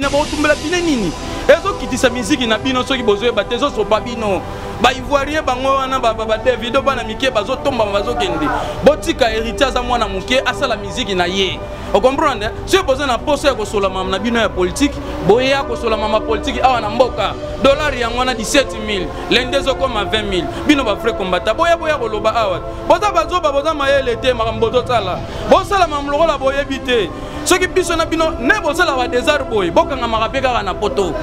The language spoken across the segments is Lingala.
Na botumbela pine nini ezokitisa miziki na bino soki bozoyeba te ezosopa bino baivoirien bango wana badevido bana mike bazotombama bazokende botika héritier aza mwana moke asala miziki na ye okomprendre soki boza na posa ya kosola mama na bino ya politike boya kosola mama politike awa na mboka dollar yango wana 17000 lende ezokoma 20000 bino bavrai combatta boya boya koloba awa boza bazoba boza mayele te makambo bozosala bosala makambo lokola boyebi te soki biso na bino nde bosala ba desart boye bokangamaka mpe kaka na poto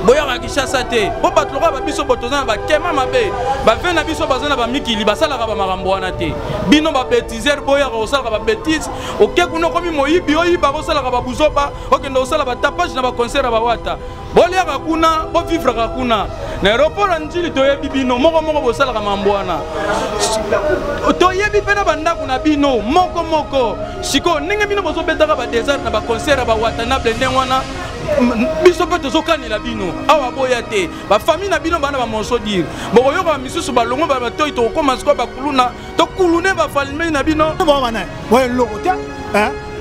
boyaka kinshasa te mpo bato lokola babiso bo toza na bakema mabe bave na biso baza na bamikili basalaka bamakambo wana te bino babetiser boyaka kosalaka babetise oke kuna okomi moyibi oyiba kosalaka babuzoba okende kosala batapage na baconcert ya bawata boliaka kuna bovivraka kuna na aéroport ya njili toyebi bino moko moko bosalaka mambo wana toyebi mpe na bandako na bino moko moko sikoyo ndenge bino bozobetaka badesert na baconcert ya bawatanable ndenge wana biso mpe tozokanela bino awa boya te bafamille na bino bana bamonso dire bokoyoka misusu balongo batoi tokokoma sikoyo bakuluna tokulune bafamille na bino eloko te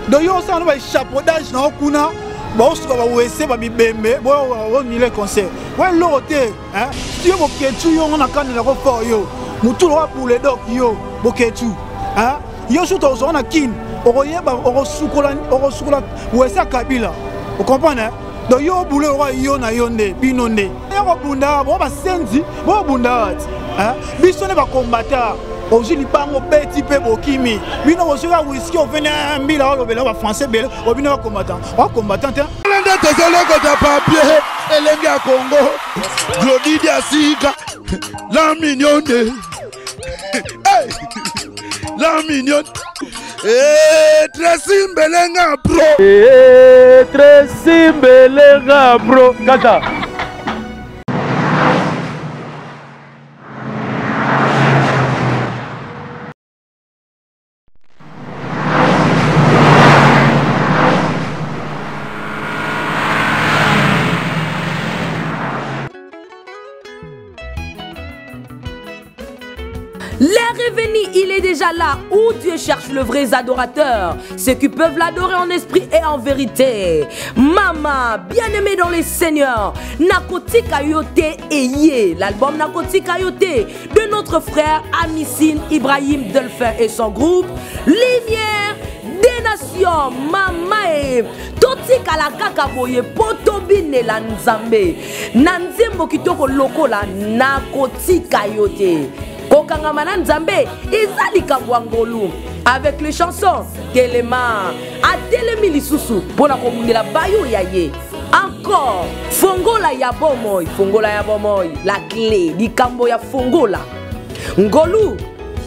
donc yo osala no baéchapaudage na yo kuna baosuka bawese babibembe boonile concert wa eloko te yo boketu yo ngo na kandelako fort yo motu lokola buledok yo boketu yo suta ozwaka na kine okoyeba okosukola wese ya kabila ocomprendre donc yo obule lokola yo na yo nde bino nde ya kobunda bo basenzi bobunda wati biso nde bakombata ozwi libanga obeti mpe bokimi bino bozwi ka wiski oveni ah, mbila olobela bafrançais ebele obino bakombatant bakombatant te nde tozolokota papier elenge ya congo glodidi ya sika la mignonne hey! la mignonne hey, eh, Tracy Mbelenga bro hey, eh, Tracy Mbelenga bro kaka L'air est venu, il est déjà là où Dieu cherche le vrai adorateur, ceux qui peuvent l'adorer en esprit et en vérité. Mama, bien-aimée dans les seigneurs, Nakotika Yote Eye, l'album Nakotika Yote de notre frère Amissine Ibrahim Delphin et son groupe Lumière des Nations, Mama et totikala kaka boye po tobinela nzambe na nzembo kitoko lokola nakotika yo te kokangama na nzambe eza likambo ya ngolu avec les chansons telema atelemi lisusu mpo na kobundela bayo ya ye encore fongola ya bomoi fongola ya bomoi la clé likambo ya fongola ngolu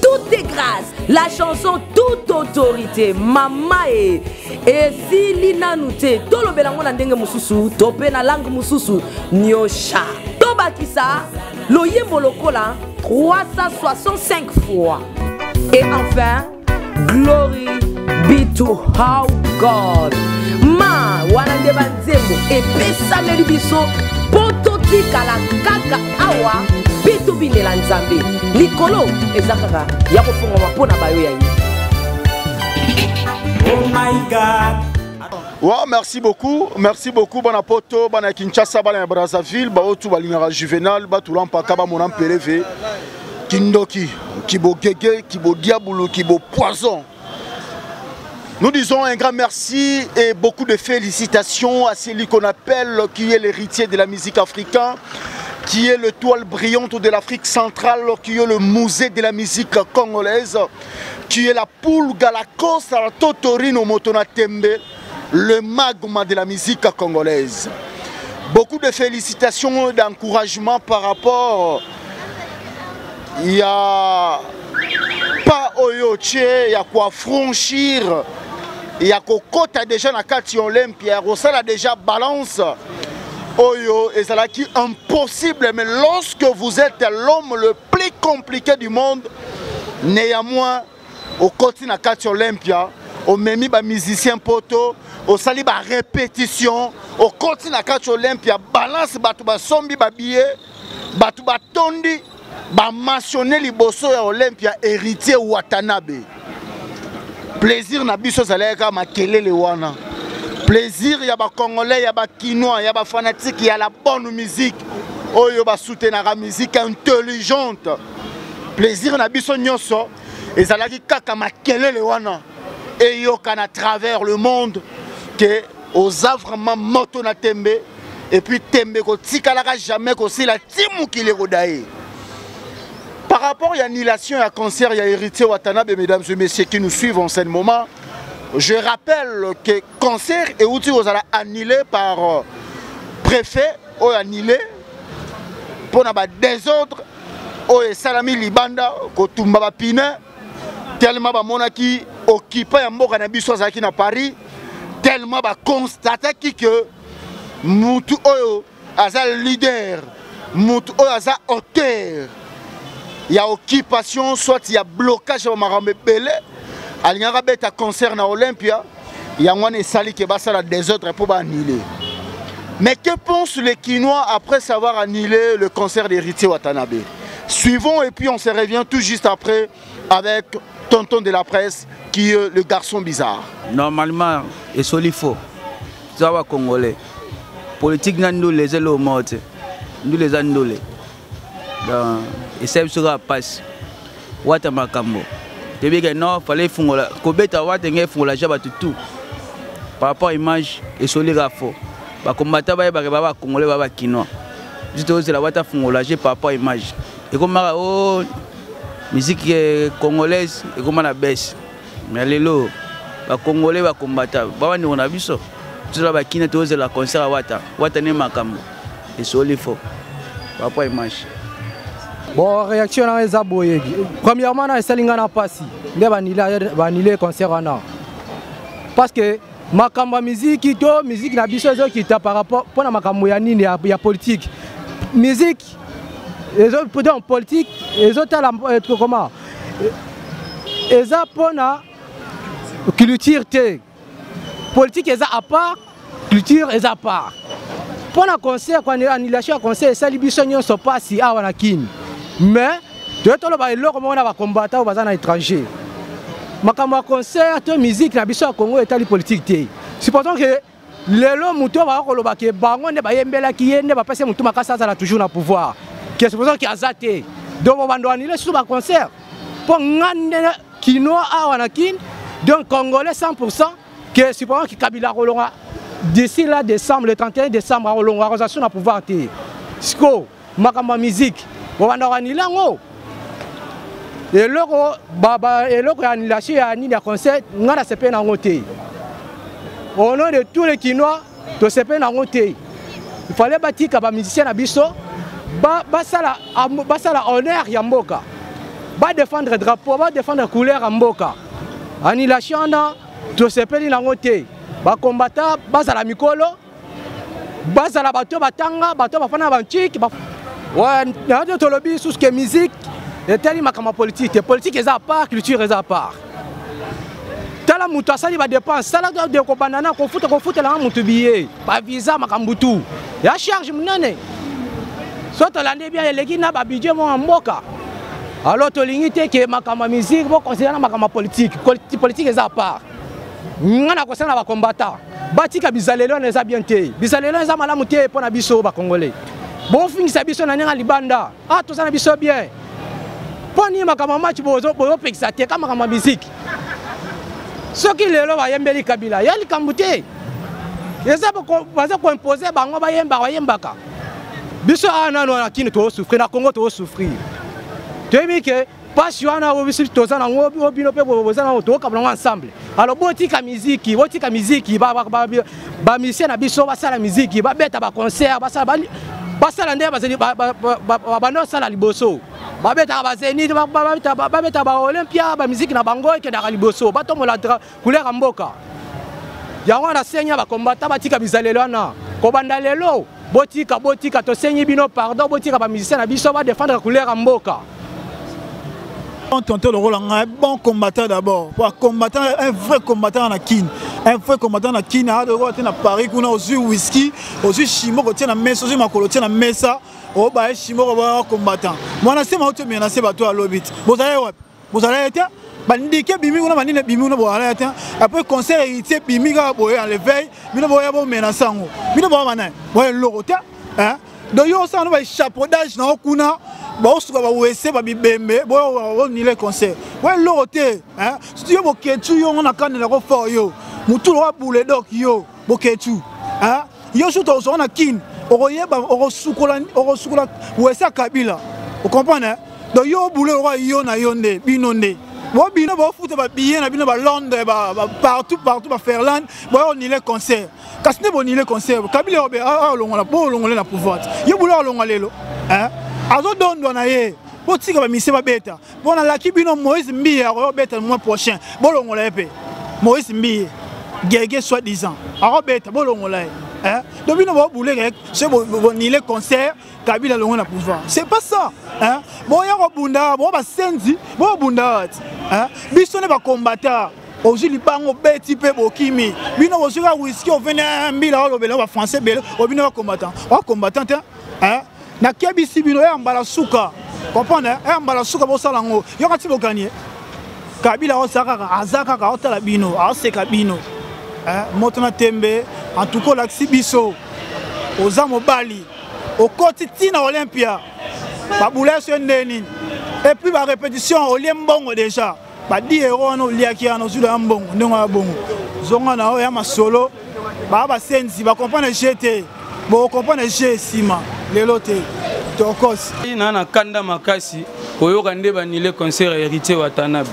tout est grâce la chanson toute autorité mama e esili nanu te tolobela yango na ndenge mosusu to mpe na langue mosusu nyosha tobakisa loyembo lokola 365 fois et enfin glory be to how god ma wana nde banzembo epesameli biso mpo totikala kaka awa mpe tobinela nzambe likolo eza kaka ya kofungwama mpo na bayo ya ye Oh my God. Ouais, merci beaucoup. Merci beaucoup bana poto, bana Kinshasa, bana Brazzaville, ba otu balingaka Juvenal, ba tulampaka ba mona mpeleve. Kindoki, kibogege, kibodiabulu, kibo poison. Nous disons un grand merci et beaucoup de félicitations à celui qu'on appelle, qui est l'héritier de la musique africaine, qui est l'étoile brillante de l'Afrique centrale, qui est le musée de la musique congolaise, qui est la poule Galacos, la Totorino Motona Tembe, le magma de la musique congolaise. Beaucoup de félicitations et d'encouragement par rapport il y a pas oyo tie ya koaffranchir ya kokota déjà na kati ya olympia ya kosala déjà balance oyo ezalaki impossible mais lorsque vous êtes l'homme le plus compliqué du monde néanmoins okoti na kati olympia omemi bamusicien poto osali barépétition okoti na kati olympia balance bato basombi babillet bato batondi bamentione liboso ya olympia héritier watanabe plaisir na biso ezalaki kaka makelele wana. Plaisir ya ba Congolais, ya ba Kinois, ya ba fanatiques, ya la bonne musique. Oyo ba soutenaka musique intelligente. Plaisir na biso nyonso ezalaki kaka makelele wana eyokana à travers le monde que oza vraiment moto na tembe et puis tembe kotikalaka jamais kosila ti mokili ekoda ye. Par rapport à l'annulation ya concert ya Héritier Watanabe, mesdames et messieurs qui nous suivent en ce moment, je rappelle que concert euti kozala annulé par préfet oyo annulé mpona ba désordre oyo esalami libanda kotumba bapine tellement bamonaki occupant ya mboka na biso azalaki na Paris, tellement baconstataki que mutu oyo aza leader, mutu oyo aza auteur ya occupation soit ya blocage ya makambo ebele, alingaka beta concert na Olympia. Yango wana esali ke basala désordre mpo baannule. Mais que pensent les Kinois après savoir annulé le concert d'Héritier Watanabe? Suivons et puis on se revient tout juste après avec Tonton de la presse qui est le garçon bizarre. Normalement, esoli faux. Toza ba Congolais. Politique na ndule eza eloko moko te. Ndule eza ndule. Donc, esali biso kaka mpasi. Wata makambo. Toyebi ke non, fallait efungola kobeta wata nge efungola ja bato tout. Par rapport à image, esoli kaka faux. Bakombata bayebaka ba ba Congolais ba ba Kinois. Biso tozela wata fungola je par rapport à image. Ekomaka o musique congolaise ekoma na baisse. Mais lelo ba Congolais ba combattant ba bandeko na biso. Biso ba Kinois tozela concert ya wata. Wata ne makambo. Esoli faux. Par rapport à image. Bon, réaction na eza boye. Premièrement na esali nga na pasi nde banile concert wana. Parce que makambo ya musique to musique na biso ezokita par rapport mpona makambo ya nini ya politique. Musique ezo donc politique ezotala comment eza mpona culture te. Politique eza à part, culture eza à part. Mpona concert, kwa annulation ya concert esali biso nyonso pasi awa na Kini. Mais toye toloba eloko moko na bacombattant oyo baza na étranger. Makambo ya concert to musique na biso ya Congo etali politique te. Supposons que lelo moto oyo baka koloba ke bango nde bayembelaki ye nde bapesi motu makasi azala toujours na pouvoir. Ke supposons ke aza te. Donc bobando annuler surtout ba concert. Mpo nga nde Kinois awa na Kin, donc Congolais 100% que supposons que Kabila akolonga d'ici là décembre, le 31 décembre akolonga akozala sur na pouvoir te. Siko makambo ya musique bobanda koannuler yango. Eloko ba eloko ya annulation ya nini ya concert nga na sepeli nango te. Au nom de tous les Kinois tosepeli nango te. Il fallait batika ba musiciens na biso basala basala honneur ya mboka. Ba défendre drapeau, ba défendre couleur ya mboka. Annulation wana tosepeli nango te. Ba combattants bazala mikolo, bazala bato batanga, bato bafana ba ntiki, ba ouais, na yo tolobi sous que musique etali makambo ya politique te. Politique eza à part, culture eza à part. Tala moto asali ba dépense, sala de kobanda na kofuta kofutela nga moto billet, ba visa makambo tout. Ya charge monene. So tolandi bien eleki na ba budget moko ya mboka. Alors tolingi te ke makambo ya musique bo considérer na makambo ya politique. Politique eza à part. Nga na kosala ba combattant. Batika bizalelo wana eza bien te. Bizalelo eza malamu te mpo na biso ba Congolais. Bofingisa biso na ndenge libanda. Ah toza na biso bien. Mpo nini makambo ya match bozopekisa te ka makambo ya musique. Soki lelo bayembeli Kabila ya likambo te. Eza baza koimpose bango bayembaka bayembaka. Biso awa nano na Kini tozosouffrir, na Congo tozosouffrir. Toyebi ke pasi wana oyo biso toza nango, oyo bino mpe boza nango, tokokabola yango ensemble. Alors botika miziki, botika miziki, ba musicien na biso basala miziki, babeta ba concert, basala nde bazali, banda osala liboso. Babetaka ba Zénith, babetaka ba Olympia, ba miziki na bango ekendaka liboso, batombola couleur ya mboka. Yango wana nasengi ya ba combattant batika bizalelo wana. Kobanda lelo, botika, botika, tosengi bino pardon, botika ba musicien na biso ba défendre couleur ya mboka. Bon tonton lokola ngai, bon combattant d'abord. Pour combattant, un vrai combattant na Kin. Un vrai combattant na Kin, a de na Paris kuna ozui whisky, ozui chimoko tia na mesa, ozui makolo tia na mesa, oba chimoko ba combattant. Mwana sema oto menacer bato ya lobit. Bozala wapi? Bozala ete? Bandike ebimi kuna, banini ebimi kuna, boalaya te. Après concert Héritier ebimi kaka boye en leveille, bino boya bomenacer yango. Bino boya banani? Boya eloko te. Donc yo osala no baéchafaudage na yo kuna, baosuka bawese babibembe, boyonile concert, boya eloko te. Yo Boketu, yo ngo na kandelako fort, yo motu loka buledok, yo Boketu, yo su tozonga na Kine, okoyeba okosukola, okosukola wese ya Kabila, ocomprendre? Donc yo bule lokola yo na yo nde bino nde bo bino bofuta babillet na bino baLondres, partout partout, baFinlande, boya concert. Kasi nde bonile concert, Kabila alongola, bolongola na pouvoir. Ye bule alonga lelo, azodondwa na ye. Botika bamise babeta. Mpo nalaki bino, Moïse Mbiye akoyobeta le mois prochain, bolongola ye mpe. Moïse Mbiye gege soi disant akobeta, bolongola ye. Donc bino bobuleke so bonile concert, Kabila longo na pouvoir, c'est pas ça, hein? Boya kobunda, bo basenzi bobunda wati, hein? Biso nde bacombattant. Ozwi libango, obeti mpe bokimi. Bino bozwi kaka whisky, oveni mbila, olobela bafrançais ebele. Obino bacombattant, bacombattant te, hein? Nakebisi bino ya mbala suka, comprendre, ya mbala suka bosala yango. Yoka ti bokani Kabila aosala kaka, aza kaka aotala bino, aoseka bino. Moto na tembe, en tout cas olakisi biso oza mobali. Okoti ntina Olympia, babula so nde nini? Et puis barépétition, olie mbongo déjà, ba 10 euro wana oliaki wana, ozwila ya mbongo ndenge ya bongo. Zonga na oyo ya masolo, baa basenzi bacomprendre je te, bocomprendre je nsima, lelo te. Tokos. Na kanda makasi koyoka nde banile concert ya Héritier Watanabe,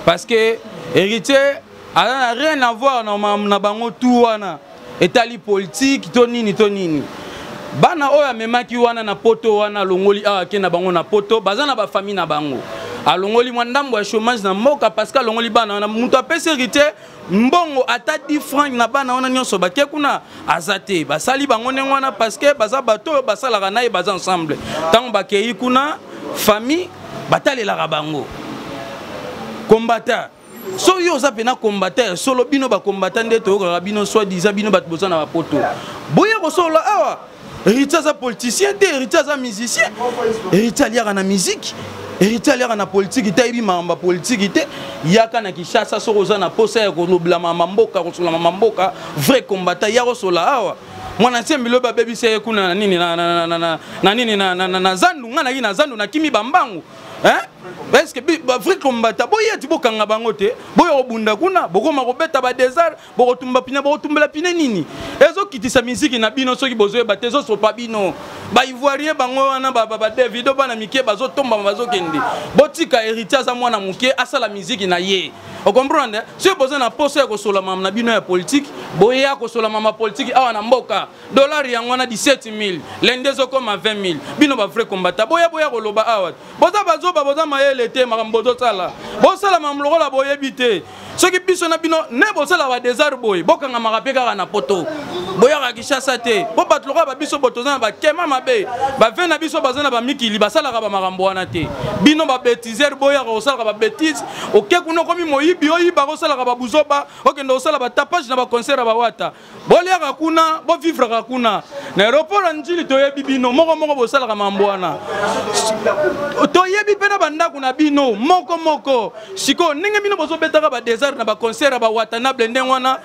parce que Héritier aza na rien à voir na bango tu wana etali politique to nini to nini. Bana oyo amemaki wana na Poto wana, alongoli awa, ake na bango na Poto, baza na bafamille na bango. Alongoli mwa ndambo ya chômage na mboka parce que alongoli bana wana. Moto apesi Héritier mbongo ata 10 franc na bana wana nyonso bake kuna aza te. Basali bango ndenge wana parce que baza bato oyo basalaka na ye, baza ensemble. Ntango bakei kuna, famille batalelaka bango. Combattant, soki yo oza mpena combattant ya solo, bino bacombattant nde toyokaka bino soi disant, bino bato boza na bapoto, boya kosolola awa. Héritier aza politicien te, Héritier aza musicien. Héritier aliaka na musique, Héritier aliaka na politike te, ayebi makambo ya politike te. Yaka na Kinshasa soki oza na posa ya kolobela mama mboka, kosola mama mboka. Vrai combattant, ya kosola awa. Mwana Nsembi lobi abebisa ye kuna na nini, na nini, na zandu. Nga naki na zandu, nakimi bambangu, hein? Est-ce que ba vrai combattant boye ti bokanga bango te, boya kobunda kuna, bokoma kobeta ba désert, bokotumba pine, bokotumbela pine nini? Ezokitisa misiki na bino soki bozoyeba te, ezosopa bino. Baivoirien bango wana, baDavido, bana mike bazotombama, bazokende. Botika Héritier, aza mwana moke, asala miziki na ye, ocomprendre? Soki boza na poso ya kosola mama na bino ya politike, boya kosola mama politike awa na mboka. Dollar yango wana 17 000, lende ezokoma 20 000. Bino bavrai combattant, boya, boya koloba awa. Boza bazoba, boza mayele te. Makambo bozosala, bosala makambo lokola boyebi te. Soki biso na bino ne bosala badésert boye, bokangamaka mpe kaka na Poto, boyaka Kinshasa te. Mpo bato lokola babiso bo toza na bakema mabe, bave na biso baza na bamikili, basalaka bamakambo wana te. Bino babêtiseur, boyaka kosalaka babêtise. Oke kuna, okomi moyibi, oyiba, kosalaka babuzoba, okende kosala batapage na baconcert ya bawata. Boliaka kuna, bovivraka kuna na aéroport ya Njili. Toyebi bino moko moko bosalaka mambo wana, toyebi mpe na bandako na bino moko moko. Sikoyo ndenge bino bozobetaka badésert na baconcert ya bawatanable ndenge wana,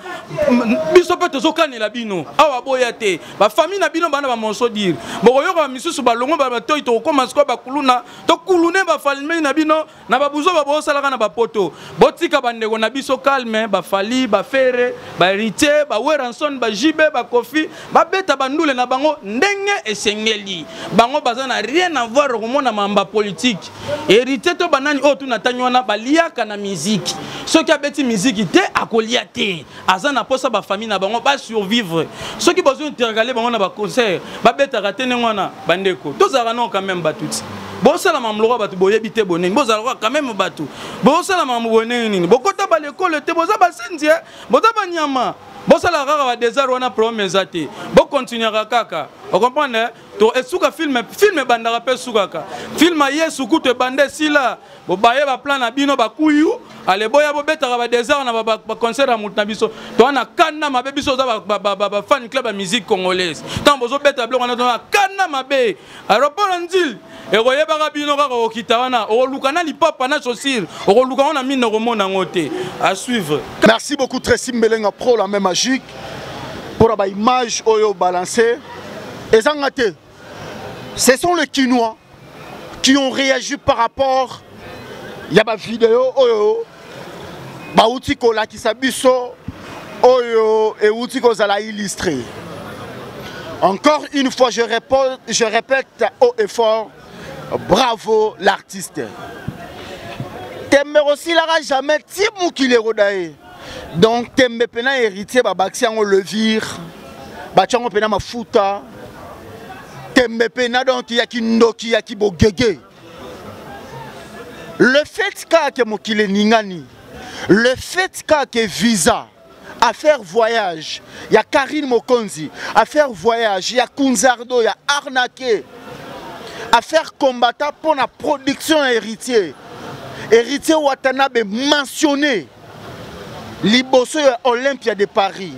biso mpe tozokanela bino awa. Boya te, bafamille na bino bana bamonso dire, bokoyoka bamisusu balongo batoi. Tokokóma sikoyo bakuluna, tokulune bafamille na bino na babuzoba bosalaka na bapoto. Botika bandeko na biso calme. BaFally, baFerre, baHéritier, baWerrason, baJB, baKoffi, babeta bandule na bango ndenge esengeli. Bango baza na rien à voir komona mamba politique. Héritier to banani oyo tuna tangi wana baliaka na miziki. Soki abeti miziki te, akolia te. Aza na posa bafamille na bango basurvivre. Soki bazwi intercale bango na baconcert babetaka te ndenge wana, bandeko, tozalaka nao quand même bato ti bosala makambo lokola bato boyebi te. Boneni bozala quand même bato bosala makambo bonenge nini? Bokota balekole te, boza basenzi, boza banyama, bosalaka kaka badésert wana. Problème eza te, bokontinuaka kaka, ocomprendre? To esuka film, film ebandaka mpe esukaka. Film ya Yesu kutu ebanda, esila. Bobaye baplan na bino bakuyu. Ale, boya bobetaka badésert na baconcert ya motu na biso. Toa na kanda mabe. Biso oza bafan club ya musique congolaise. Ntango bozobeta biloko wana, toa na kanda mabe. Aéroport ya Njili. Ekoyebaka bino kaka okita wana, okoluka na lipapa na chaussure, okoluka ngo na mine okomona yango te. À suivre. Merci beaucoup Tracy Mbelenga Pro la main magique pour la image oyo balancée. Ezanga te. Ce sont les Kinois qui ont réagi par rapport ya ba vidéo oyo bauti kolakisa biso oyo euti kozala illustré. Encore une fois, je réponds, je répète haut et fort, bravo l'artiste. Tembe osilaka jamais ti mokili ekoda ye. Donc tembe pena héritier babakisi yango levure, batia yango pena mafuta. Tembe pena donc ya kindoki ya kibogege. Le fait kaka ke mokili eningani, le fait kaka ke visa affaire voyage ya Karine Mokonzi, affaire voyage ya Kunzardo ya arnaqué, affaire combattant pour la production héritier, héritier Watanabe mentionné liboso ya Olympia de Paris.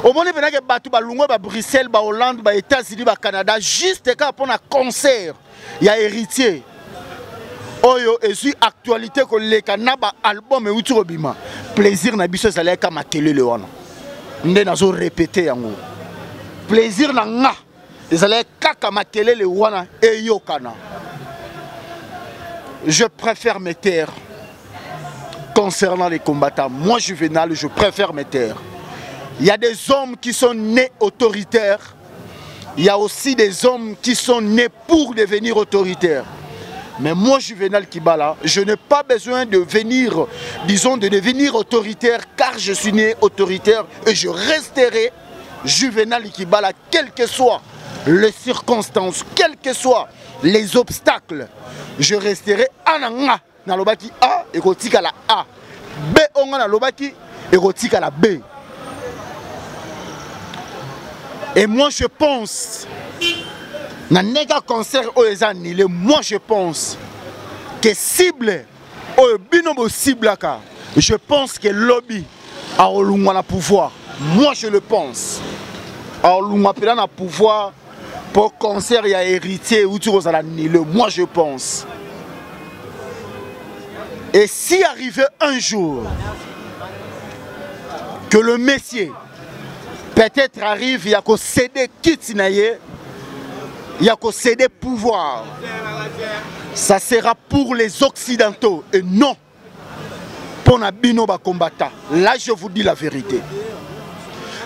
Omoni mpenza ke bato balongwe ba Bruxelles, ba Hollande, ba États-Unis, ba Canada juste kaka mpo na concert ya héritier oyo ezwi actualité koleka na ba album euti kobima. Plaisir na biso ezalaki kaka makelele wana nde nazo répéter yango. Plaisir na nga ezalaki kaka makelele wana eyokana. Je préfère me taire concernant les combattants. Moi, Juvenal, je préfère me taire. Il y a des hommes qui sont nés autoritaires. Il y a aussi des hommes qui sont nés pour devenir autoritaires. Mais moi, Juvenal Kibala, je n'ai pas besoin de venir, disons, de devenir autoritaire, car je suis né autoritaire et je resterai Juvenal Kibala, quelles que soient les circonstances, quels que soient les obstacles, je resterai ananga. Nalobaki A, ekotika la A. B, onga nalobaki, ekotika la B. Et moi je pense, na nega concert oyo eza annulé, moi je pense que cible oyo bino bo ciblaka, je pense que lobby akolungwa na pouvoir. Moi je le pense. Akolungwa pela na pouvoir pour concert ya héritier ou tu kozala annulé. Moi je pense. Et si arrivait un jour que le Messie peut-être arrive, il y a qu'au céder kit na ye, il y a qu'au céder pouvoir, ça sera pour les Occidentaux et non pour na bino ba combattant. Là je vous dis la vérité.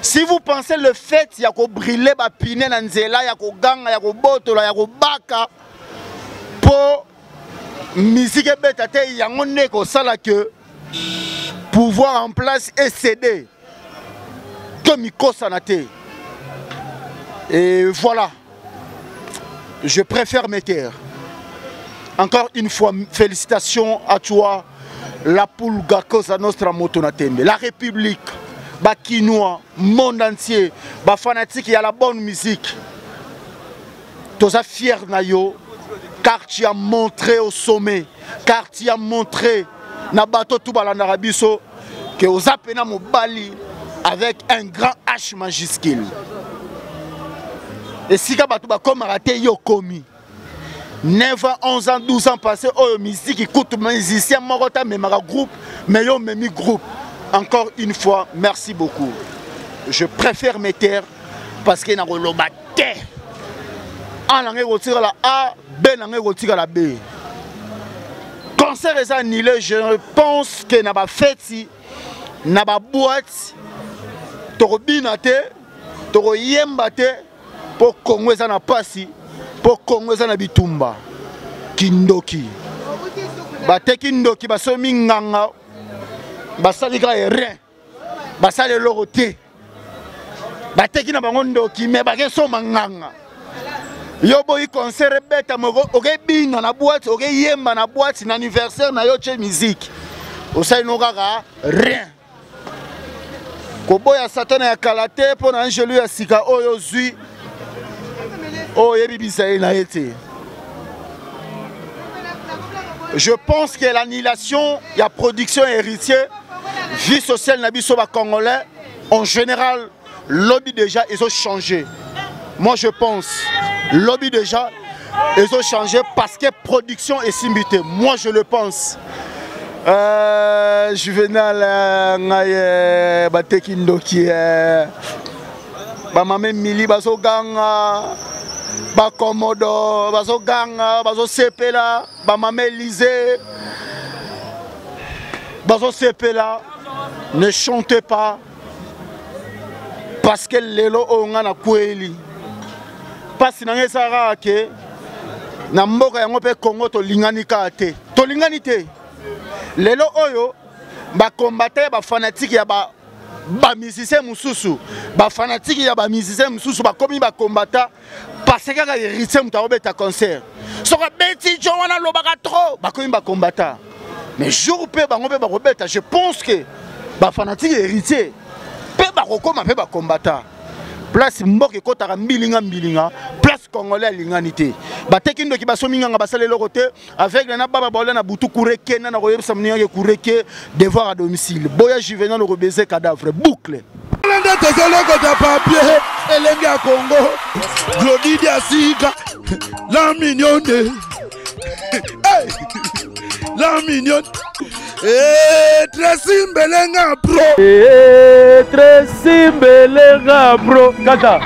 Si vous pensez le fait il y a qu'au brûler ba pine na nzela, il y a qu'au ganga, il y a qu'au botola, il y a qu'au baka pour musique bête te yango nde kosala que pouvoir en place et céder que mikosa na te. Et voilà, je préfère me taire. Encore une fois, félicitations à toi, la Pulga Cosa Nostra Moto na Tembe, la République, ba Kinois, monde entier, ba fanatique, il y a la bonne musique. Toza fier na yo, car tu as montré au sommet, car tu as montré na bateau tout balandaka biso que oza pena mobali avec un grand H majuscule. Et si bato bakomaka te yo komi 9 ans, 11 ans, 12 ans passés, oyo musique écoute musicien moko ta memaka groupe, mais yo memi groupe. Encore une fois, merci beaucoup. Je préfère me taire parce que na koloba te. A na ngai kotika la A, B na ngai kotika la B. Concert eza annulé, je pense que na ba feti, na ba boîte, tokobina te, tokoyemba te, po Congo eza na pasi, po Congo eza na bitumba. Kindoki. Bateki ndoki, basomi nganga, basali kaka rien. Basali eloko te. Bateki na bango ndoki, mais bakesoma nganga. Yo boyi concert ebeta moko, okebina na boîte, okeyemba na boîte, na anniversaire na yo tche musique. Osali no kaka rien. Koboya Satana ya kala te mpo na angelu ya sika oyo ozwi, oyo oyebi bizaleli na ye te. Je pense que l'annulation ya production héritier, vie sociale na biso ba Congolais en général, lobby déjà ils ont changé. Moi je pense lobby déjà Ezo changer parce que production esimbi te. Moi je le pense. Juvenal ngai bateki ndoki bamama Emili bazoganga, bakomodo bazoganga, bazosepela, bamama Élysée bazosepela. Ne chantez pas parce que lelo oyo ngai nakweli mpasi na ngai esalaka ke na mboka yango mpe Congo tolingani kaka te, tolingani te. Lelo oyo bakombata ya bafanatike ya ba bamusicien mosusu, bafanatike ya bamusicien mosusu bakomi bakombata parce kaka Héritier moto akobeta concert. Soki abeti jo wana alobaka trop, bakomi bakombata. Mais jour mpe bango mpe bakobeta, je pense que bafanatike Héritier mpe bakokoma mpe bakombata. Place mboka ekɔtaka mbilinga mbilinga, place congolais alingani te. Bateki ndoki, basomi nganga, basala eloko te. Aveugle na baba baolia na butu kureke na nakoyebisa moninga ke kureke devoir à domicile. Boya Juvenal okobeze cadavre boucle. Nde tozolokota papier elenge ya Congo Glodidi ya sika la mignonne. Hey! La mignonne. Eh, Tracy Mbelenga pro. Eh, Tracy Mbelenga pro. Kaka.